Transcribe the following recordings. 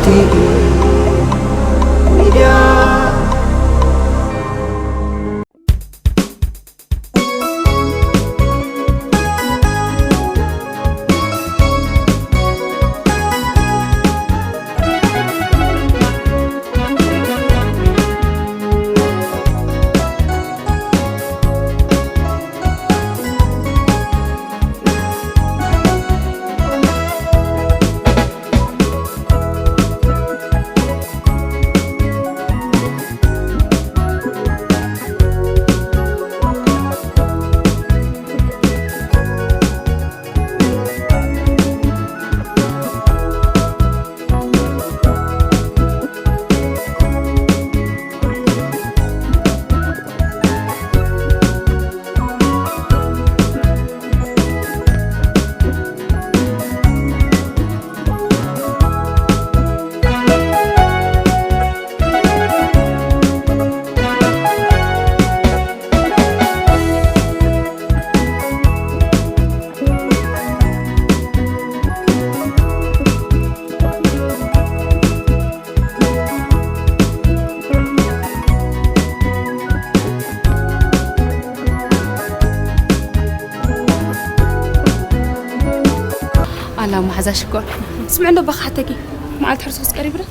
ቲቪ ሚድያ። ኣላ መሓዛ ሽኮር፣ ስምዕ እንዶ ባኻ ሓተኪ፣ መዓልቲ ሕርሲ ክስ ቀሪቡ ዶ?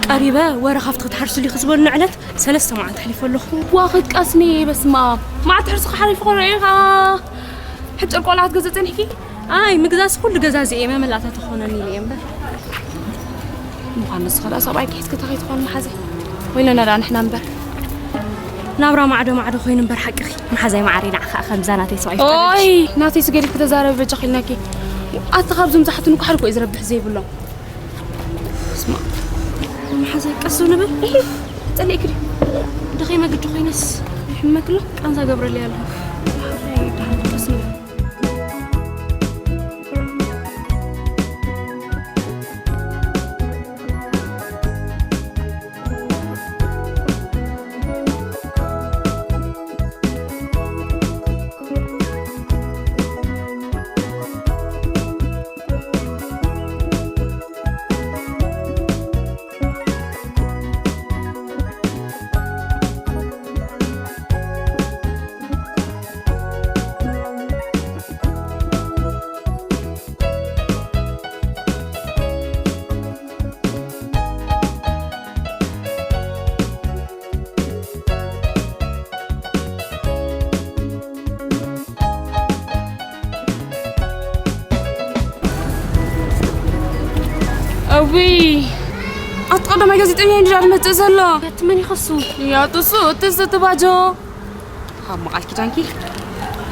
ቀሪበ፣ ወረ ካብቲ ክትሓርስሉ ኢኺ ዝበሉኒ ዕለት ሰለስተ መዓልቲ ሓሊፉ ኣለኹ። ዋ ክትቀስኒ፣ በስመ ኣብ። መዓልቲ ሕርሲ ክሓሪፉ ከሎ ኢኻ ሕጭር ቆልዓ ክትገዝእ ጸኒሕኪ? ኣይ ምግዛእስ ኩሉ ገዛዚአ እየ፣ መመላእታ ተኾነኒ ኢለ እየ እምበር። ምዃን ንስኻ ደኣ ሰብኣይኪ ሒዝኪ እንታይ ከይትኾኒ መሓዘይ? ወይለና ደኣ ንሕና እምበር። ናብራ ማዕዶ ማዕዶ ኮይኑ እምበር ሓቅኺ መሓዛይ መዓረይ፣ ንዓኻ ከምዛ ናተይ ሰብኣይ ፍቀደልኪ። ኦይ ናተይ ስገዲ ክተዛረቢ በጃኺ ኢልናኪ። ኣቲ ካብዞም ዝሓትኑ እኮ ሓደ እኮ እዩ ዝረብሕ ዘይብሎም። ስማ መሓዛይ ቀስ ንበል። ጸሊእኪ ድዩ? ደኸይ መግዲ ኮይነስ ይሕመክሎ። ቃንዛ ገብረለይ ኣለኹ። ደሓን ቀስ ንበል። እውይ፣ ኣቲ ቀዳማይ ጋዜጠኛ እንድዳ ዝመጽእ ዘሎ። ኣቲ መን ይኸሱ? ያጥሱ፣ እቲ ዝተባጆ። ካብ መቓል ኪዳንኪ፣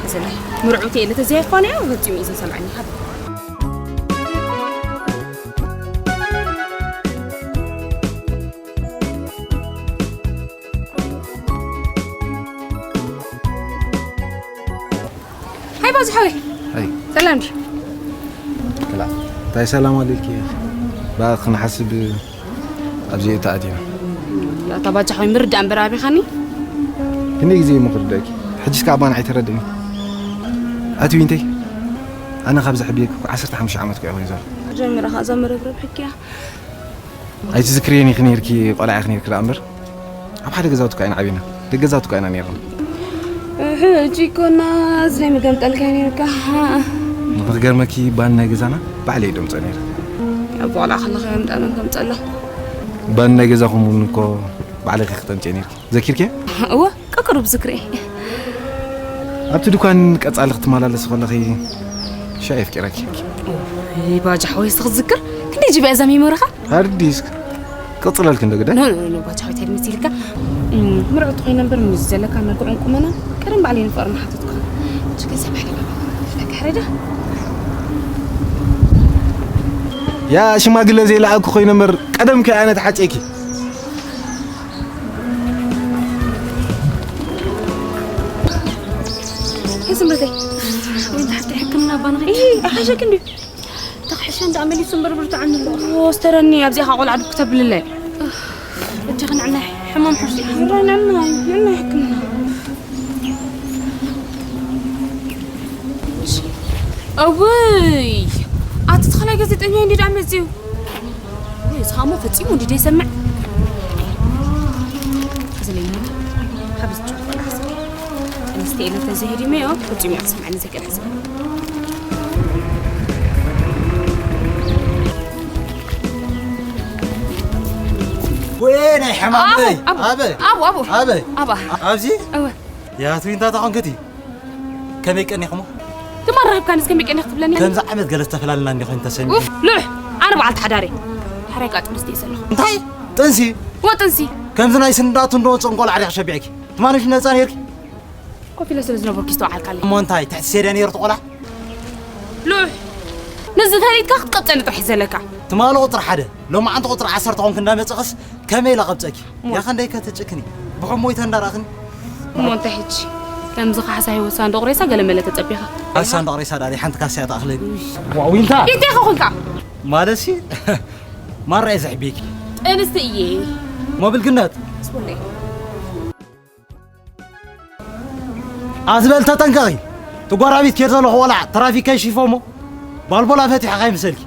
እዚ ናይ ምርዑት የለ ተዘይፋንያ፣ ፈጺሙ እዩ ዘይሰምዐኒ። ሃብ። ሃይ ባዙ ሓወይ። ሃይ። ሰላም ድዩ? ክላ። እንታይ ሰላም ኣልልኪ? ብኣ ክንሓስብ ኣብዚ ተኣቲና። ኣታ ባጃ ሓወይ ምርዳእ እምበር ኣቢኻኒ። ክንደይ ግዜ እሞ ክርዳእኪ? ሕጂስ ከኣ ባን ኣይተረድእኒ። ኣቲ ዊንተይ፣ ኣነ ካብ ዝሕብየኪ እኮ ዓሰርተ ሓሙሽተ ዓመት እኮ እዩ ኮይኑ ዘሎ። ጀሚራ ከኣ እዛ መረብረብ ሕክያ። ኣይትዝክርየን ኢኺ ነይርኪ፣ ቆልዓ ኢኺ ነይርኪ ደኣ እምበር። ኣብ ሓደ ገዛውቲ እኮ ኢና ዓቢና። ደገ ገዛውቲ እኮ ኢና ነይርና። ሕጂ እኮ እና እዚ ናይ ምገምጠልካ ነይርካ። ንኽገርመኪ ባን ናይ ገዛና ባዕለይ እየ ደምጾ ነይረ። ኣብ ቆልዓ ከለኻ እዮም ጠመን ከምጸሎ። ባን ናይ ገዛኹም እውን እኮ ባዕለይ ክትጠምጪ ነይርኪ። ዘኪርኪ? እወ፣ ቅርብ ዝክሪ። ኣብቲ ድኳን ቀጻሊ ክትመላለሲ ከለኺ ሻይ ኣፍቂረኪ። እይ፣ ባጃ ሓወይ፣ እስኺ ክትዝክር? ክንደይ ጂቢ እያ እዛ ሜሞሪኻ? ሃርድ ዲስክ። ክቕጽለልኪ እንዶ ግደ? ኖ፣ ኖ፣ ኖ፣ ባጃ ሓወይ፣ እንታይ መሲልካ? እም፣ ምርዑት ኮይነ እምበር፣ ምስ ዘለካ መልክዑን ቁመናን ቀደም ባዕለይ ንፍቕሪ ምሓተትኩኻ። ሕጂ ገንዘብ ኣሕሊፈ፣ ኣሕሊፈካ፣ ሕረዳ። ያ ሽማግለ ዘይለኣኩ ኮይነ እምበር፣ ቀደም ከ ኣነ ተሓጨኪ። ስምረተይ፣ ወይ ተሓቲ ሕክምና ኣባና ኸይድ። እይ፣ ኣይሓሸክ እንድዩ። ተኽሕሸ እንዳ መሊሱ እምበር ብርትዓኒ ኣሎ። ኦ፣ ስተረኒ፣ ኣብዚኣ ኸዓ ቆልዓ ዱብ ክተብልለ። እጅ ክንዕናይ፣ ሕማም ሕርሲ እዩ። ንዕናይ፣ ንዕናይ ሕክምና። እውይ፣ ኣቲ ተኽላይ ጋዜጠኛ እንዲ ደኣ መጽዩ። ወይ ንስኻ እሞ ፈጺሙ እንዲ ዘይሰምዕ። ዝለይና። ሓብዝ ጭቆና ሓሰብ። ኣንስቲ ኢለ ተዘይህዲመዮ፣ ፈጺሙ እያ ትሰምዓኒ ዘይክእል ሕዚ። ወይ ናይ ሕማም ኣቦ፣ ለይ። ኣቦ፣ ኣበ። ኣቦ፣ ኣቦ። ኣበ። ኣባ። ኣብዚ? እወ። ያትዊ እንታይ ተኾንክቲ? ከመይ ቀኒኹሞ? ትማል ረኺብካኒ፣ እስከ መይ ቀኒኽ ትብለኒ? ከምዚ ዓመት ገለ ዝተፈላለና እንዲ ኾይኑ ተሰሚዑ። ኡፍ፣ ልሕ! ኣነ በዓልቲ ሓዳር እየ። ሕራይ ከዓ ጥንስቲ እየ ዘለኹ። እንታይ? ጥንሲ? ወ ጥንሲ! ከምዚ ናይ ስንዳቱ እንዶ ወፅእ እንቆልዓ ዲኻ ሸቢዕኪ? ትማል ምሽ ነፃ ነይርኪ? ኮፍ ኢለ ስለ ዝነበርኩ ዝተውዓልካለይ። እሞ እንታይ? ትሕቲ ሴድያ ነይሩ እቲ ቆልዓ? ልሕ! ነዚ ፈሊጥካ ክትቀብፀኒ ጥራሕ እዩ ዘለካ። ትማል ቁፅሪ ሓደ፣ ሎማዓንቲ ቁፅሪ ዓሰርተ ኾንክ እንዳመፀኽስ ከመይ ኢለ ቀብፀኪ? እሞ። ያኸ እንደይ ከተጭክኒ? ብሕሞይ ተንዳራኽኒ? እሞ እንታይ ሕጂ? ከምዚ ካሕሳ ህይወት ሳንዱቕ ሬሳ ገለ መለ ተጸቢኻ? ኣብ ሳንዱቕ ሬሳ ዳኣ ሓንቲ ካስያ ትኣኽለኒ። ዋው ኢልካ? ኢንታይ ኸኹልካ? ማለትሲ፣ ማራ እየ ዘሕብየኪ። ጥንስቲ እየ። ሞብልግነት። ስፖርተይ። ኣዝበል ተጠንቀቒ። ትጓራቢት ኬድ ዘለኹ ቆልዓ ትራፊክ ከይሽፎ እሞ ባልቦላ ፈቲሐ ካይምሰልኪ።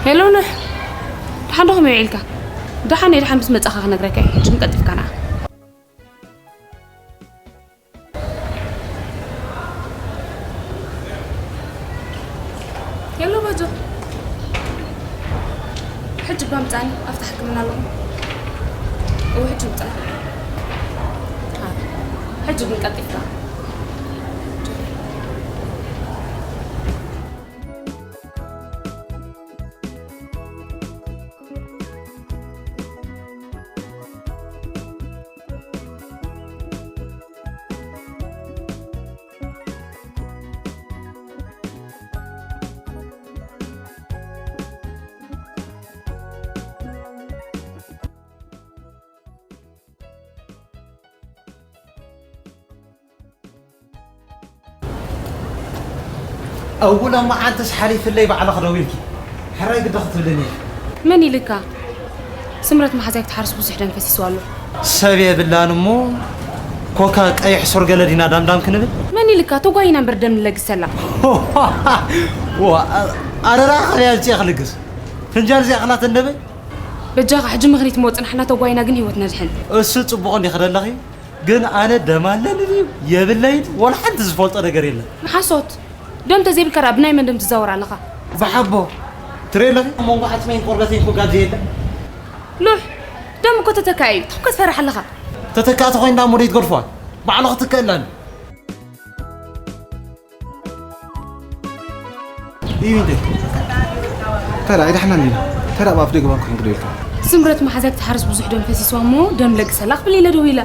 ሄሎ ኑሕ፣ ደሓን ዶ ከመይ ውዒልካ? ደሓን እየ፣ ደሓን ምስ መጻኻ ክነግረካ እየ። ሕጂ ቀልጢፍካ ንዓ። ሄሎ ባጆ፣ ሕጂ እባ ምጻኒ፣ ኣብቲ ሕክምና ኣለኹ። እወ፣ ሕጂ ምጻኒ። ኣዎ፣ ሕጂ ግን ቀልጢፍካ። እውላ መዓልትስ ሓሊፍለይ ባዕልኺ ደዊልኪ ሕራይ ግዲ ክትብልኒ ኢኺ። መን ኢልካ? ስምረት መሓዛይ ክትሓርስ ብዙሕ ደም ፈሲስዋ ኣሎ። ሰብ የብላን እሞ ኮካ ቀይሕ ሱር ገለ ዲና ዳምዳም ክንብል? መን ኢልካ? ተጓይና እምበር ደም ንለግሰላ። ዋ፣ ኣረራ ካበይ ኣምጺኤ ክልግስ? ፍንጃል እዚኣ ክላተ እንደበይ? በጃኻ ሕጂ ምኽኒት እሞ ጽናሕና ተጓይና ግን ህይወት ነድሕን። እሱ ጽቡቕ እንዲኺ ደለኺ፣ ግን ኣነ ደም ኣለኒ ድዩ የብለይን ወላ ሓንቲ ዝፈልጦ ነገር የለን። ሓሶት! ደም ተዘይብልካ ደኣ ብናይ መን ደም ትዛወር ኣለኻ? ብሓቦ ትርኢ ኣለኺ፣ ኣብ መንጎ ዓጽመይን ቆርበተይን እኮ ጋብዘ የለን። ሉሕ! ደም እኮ ተተካኢ እዩ፣ እንታይ ክትፈርሕ ኣለኻ? ተተካእቲ ኮይና እሞ ደይትገድፍዋ? ባዕሉ ክትከእ ኣለኒ። እዩ እንዴ? ተራ ኣይዳሕናን ኢና። ተራ ኣብ ኣፍ ደገ ባንክ ክንግዶ ኢልካ። ስምረት መሓዛይ ክትሓርስ ብዙሕ ደም ፈሲስዋ እሞ ደም ለግሰላ ክብል ኢለ ደው ኢለ።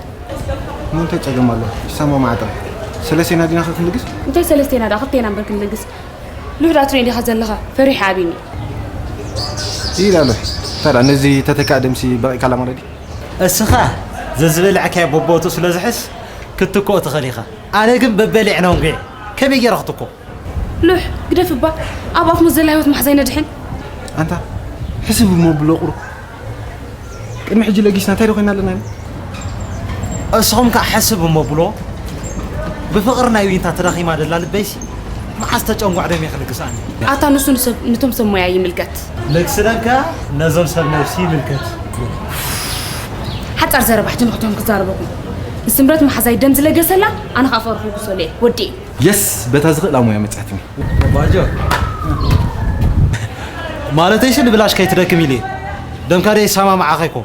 እሞ እንታይ ጸገም ኣሎ? ይሰማማዓ ጥራይ። ሰለስቴና ዲና ከ ክንልግስ? እንታይ ሰለስቴና ደኣ ክልቴና እምበር ክንልግስ። ሉሕ ደኣ ትሪኦ ዲኻ ዘለኻ? ፈሪሐ ኣቢኒ። ኢላ ሉሕ። ተራ ነዚ ተተካእ ደምሲ በቂዕካላ ማለት ድዩ? እስኻ ዘዝበልዕካዮ በቦቱ ስለ ዝሕስ ክትትክኦ ትኽእል ኢኻ። ኣነ ግን በበሊዕ ነንጒዕ ከመይ ገይረ ክትኮ? ሉሕ፣ ግደፍ እባ። ኣብ ኣፍ መዘላ ህይወት ማሕዛይ ነድሕን። ኣንታ፣ ሕስብ እሞ ብሎ ቁሩብ። ቅድሚ ሕጂ ለጊስና እንታይ ዶ ኮይና ኣለና? እስኹም ከኣ ሕስብ እሞ ብሎ። ብፍቕሪ ናይ ዊንታ ተዳኺማ ደላ ልበይሲ፣ መዓስ ተጨንጓዕ ደም እየ ክልግስ ኣነ። ኣታ ንሱ ንሰብ፣ ነቶም ሰብ ሞያ ይምልከት። ልግሲ ደም ከኣ ነዞም ሰብ ነብሲ ይምልከት። ሓጻር ዘረባ ሕጂ ንኽልቲኦም ክዛረበኩም። ንስምረት መሓዛይ ደም ዝለገሰላ፣ ኣነ ከኣ ፍቕሪ ክልግሰሉ እየ። ወዲኤ። የስ፣ በታ ዝኽእላ ሞያ መጻትኒ። ባጆ። ማለተይሲ ንብላሽ ከይትደክም ኢለ። ደምካ ደይ ሰማማዓኸ እኮ።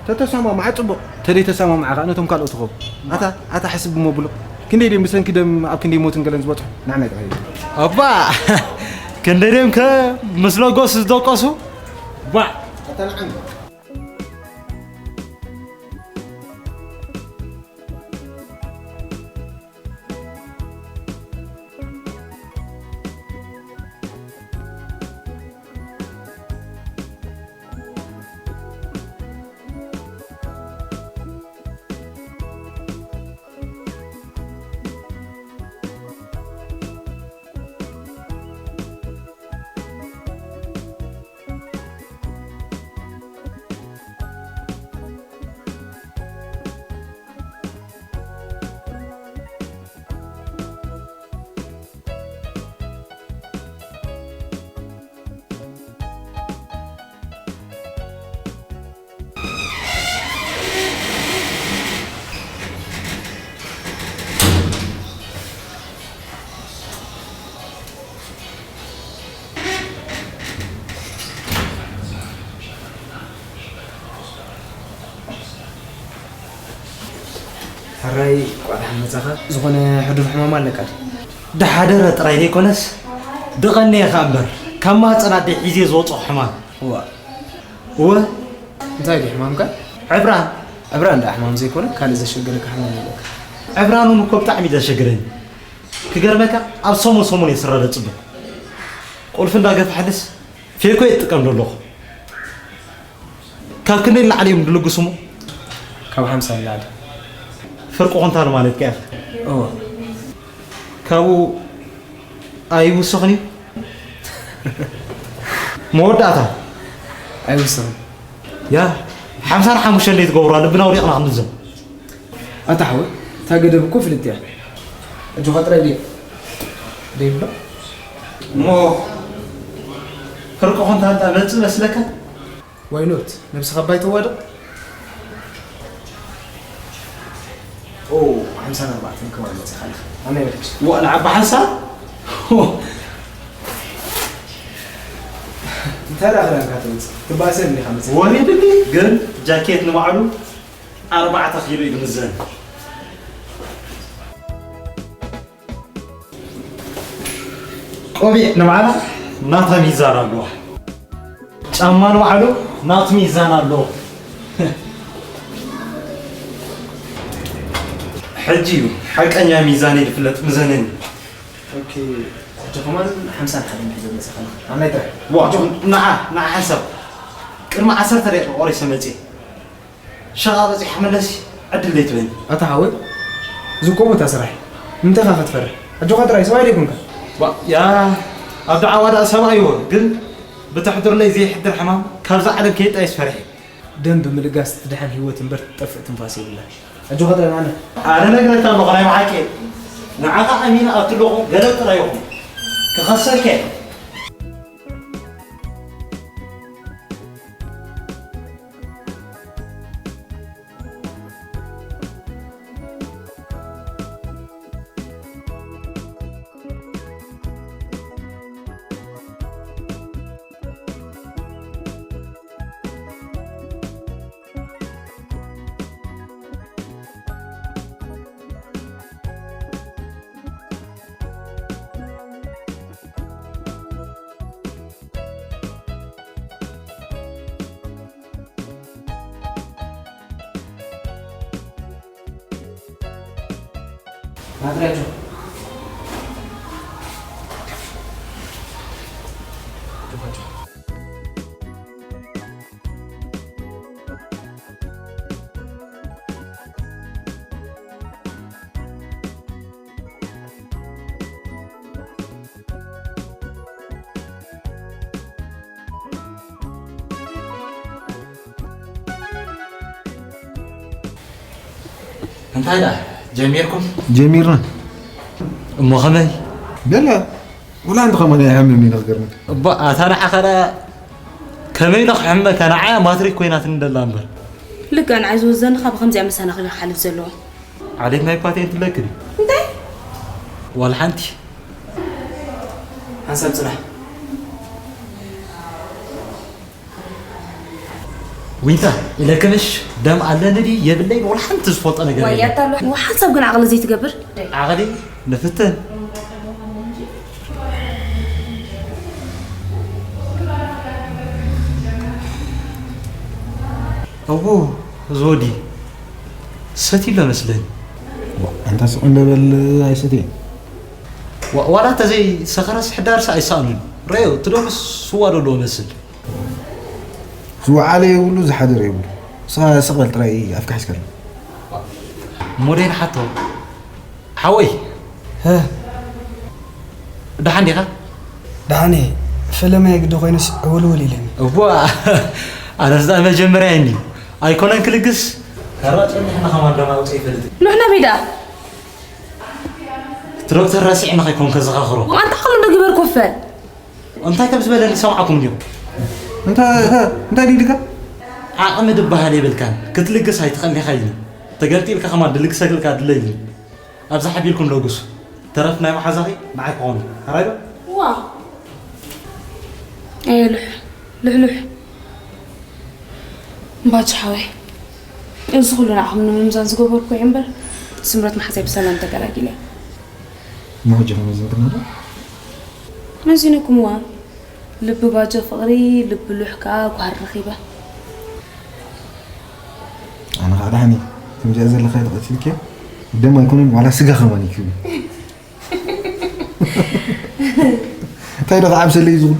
ተተሰማማዓ ጽቡቕ፣ ተደይ ተሰማማዓ ከኣ ነቶም ካልኦት ትኸው። ኣታ፣ ኣታ ሕስብ እሞ ብሎ። ክንደይ ድዮም ብሰንኪ ደም ኣብ ክንደይ ሞትን ገለን ዝበጽሑ? ንዓና ይጥራይ። ኣባ፣ ክንደይ ድዮም ከ ምስ ለጎስ ዝደቀሱ? ባ። ኣታ ንዓና። ሕራይ፣ ቋሕ መጻኻ። ዝኾነ ሕዱር ሕማም ኣለካ ድዩ? ድሓደረ ጥራይ ዘይኮነስ፣ ድቐነየ ከኣ እምበር፣ ካብ ማህጸን ኣደይ ሒዘ ዝወጽኦ ሕማም። እዋ። እወ። እንታይ ድዩ ሕማምካ? ዕብራን። ዕብራን ደኣ ሕማም ዘይኮነ፣ ካልእ ዘሸግረካ ሕማም ኣለካ። ዕብራን እውን እኮ ብጣዕሚ እዩ ዘሸግረኒ። ክገርመካ፣ ኣብ ሰሙን ሰሙን እየ ዝስረረ ጽቡቕ። ቁልፊ እንዳገፋሕልስ ፌኮ እየ ዝጥቀም ዘለኹ። ካብ ክንደይ ንላዕሊ እዮም ዝልግሱ እሞ? ካብ ሓምሳ ንላዕሊ። ፍርቂ ኩንታል ማለት ከ? እወ። ካብኡ ኣይውስኽን እዩ? መወዳእታ? ኣይውስኽን። ያ፣ ሓምሳን ሓሙሽተን ደይ ትገብሩ፣ ልብና ኣውዲቕና ክንድዘም። ኣታ ሓወይ፣ እታ ገደብ እኮ ፍልጥቲ እያ። ኣጆኻ ጥራይ ደይ-፣ ደይብሎ። እሞ ፍርቂ ኩንታል መጽእ መስለካ? ዋይ ኖት? ነብስኻ ባይ ተዋድቕ። ኦ፣ ሓምሳን ኣርባዕተን ከማን መጺኻ ኣለኻ። ኣነ ይበልክሽ። ዋላ ዓቢ ሓንሳብ? እንታይ ደኣ ክዳንካ ተምጽእ? ትባእሰኒ ኢኻ መጺኻ። ወሪድኒ፣ ግን ጃኬት ንባዕሉ ኣርባዕተ ኪሎ እዩ ዝምዘን። ቆቢዕ ንባዕላ ናታ ሚዛን ኣለዋ። ጫማ ንባዕሉ ናቱ ሚዛን ኣለዎ። ሕጂ እዩ ሓቀኛ ሚዛነይ ዝፍለጥ፣ ምዘነኒ። ኦኬ፣ ሕጂ ከማን ሓምሳን ሓደን ሒዘ መጺኻ ኣለኻ። ኣናይ ጥራይ። ዋ፣ ንዓ፣ ንዓ ሓንሳብ። ቅድሚ ዓሰርተ ደቂቃ ቆሪሰ መጽየ። ሸቓ በጺሓ መለሲ ዕድል ዘይትበኒ። ኣታ ሓወይ፣ እዚ እኮ ቦታ ስራሕ እዩ። ንምንታይ ኢኻ ክትፈርሕ? ኣጆኻ ጥራይ፣ ሰብኣይ ዶ ኣይኮንካ? ዋ፣ ያ፣ ኣብ ደዓዋ ደኣ ሰብኣይ እየ፣ ግን ብተሕድርለይ ዘይሕድር ሕማም ካብዛ ዓለም ከይጣይስ ፈሪሐ። ደም ብምልጋስ ትድሓን ህይወት እምበር ትጠፍእ ትንፋስ የብላን። ኣጆኻ ጥራይ፣ ኣነ። ኣነ ነግረካ ኣለኹ፣ ናይ ብሓቂ። ንዓኻ ኣሚነ ኣብቲ ኣለኹ ገለ ጥራይ ይኹን። ክኸሰልካ እየ። ናትሪያቸው። እንታይ ደኣ ጀሚርኩም? ጀሚርና። እሞ ከመይ? ገለ ወላ ሓንቲ ከማን ኣይሓምም ኢና ክገርመካ። እባ ኣታ ንዓኻ ደኣ ከመይ ኢለ ክሕመካ? ንዓያ ማትሪክ ኮይናትኒ ደላ እምበር። ልክዕ ንዓይ ዝውዘኒ ካብ ከምዚኣ መሰናኽል ክሓልፍ ዘለዎ። ዓሌት ናይ ፓቴንት ኣለኪ ድዩ? እንታይ? ዋላ ሓንቲ። ሓንሳብ ጽናሕ። ዊንታ፣ ኢለክምሽ ደም ኣለኒ ድዩ የብለይን ወላ ሓንቲ ዝፈልጦ ነገር የለን። ዋያታ ኣሎ። ሓንሳብ ግን ዓቕሊ ዘይትገብር? ዓቕሊ ንፍትን። እዎ፣ እዚ ወዲ ሰትዩ ኣሎ መስለኒ። ኣንታ ስቕ እንደ በል ኣይሰትየን። ዋ- ዋላ ተዘይ ሰኸረስ ሕዳርስ ኣይሳእኑን። ረዮ፣ እቲ ዶምስ ስዋ ዶ ኣለዎ መስል። ዝወዓለ የብሉ ዝሓደረ የብሉ። ንስኻ ስቕ በል ጥራይ ኣፍካ ሒዝካ ኣሎ። ሞዴል ሓቶ ሓወይ፣ ሀ ደሓን ዲኻ? ደሓን እየ። ፈለማይ ግዲ ኮይኑስ ዕውልውል ኢለኒ። እዋ ኣነስ ዳ መጀመርያ እኒ ኣይኮነን ክልግስ። ካራ ጨኒሕና ከማን ደማ ውፅእ ይፈልጥ። ኑሕና ቤዳ እቲ ዶክተር ረሲዕና ከይኮን ከዘኻኽሮ። ኣንታ ከሉ ንግበር ኮፈ እንታይ ከም ዝበለኒ ሰምዓኩም ድዮም? እንታይ እንታይ ድልካ? ዓቕሚ ድበሃል የብልካን ክትልግስ ኣይትኽእልኒ ኢኻ ኢሉ። ተገልጢልካ ከማን ድልግሰክልካ ድለይሉ። ኣብዚ ሓቢርኩም ለጉሱ። ተረፍ ናይ መሓዛኺ ንዓይ ክኾኑ። ሕራይ ዶ? ዋ ኣየ ልሕ ልሕልሕ እምባጅ ሓወይ፣ እዚ ኩሉ ንዓኹም ንምምዛን ዝገበርኩ እየ እምበር ስምረት መሓዛይ ብሰላም ተገላጊለ። ንሕጂ ከመዝንክና ዶ? መዚነኩምዋ። ልቢ ባጀ ፍቕሪ፣ ልቢ ሉሕ ከኣ ጓል ረኺበ። ኣነ ከዓ ደሓን እየ። ከምዚኣ ዘለካ ተቐቲልክያ ደም ኣይኮነን ዋላ ስጋ ከማን እዩ ክብል። እንታይ ዶ ከዓ ምሰለይ ዝኹን?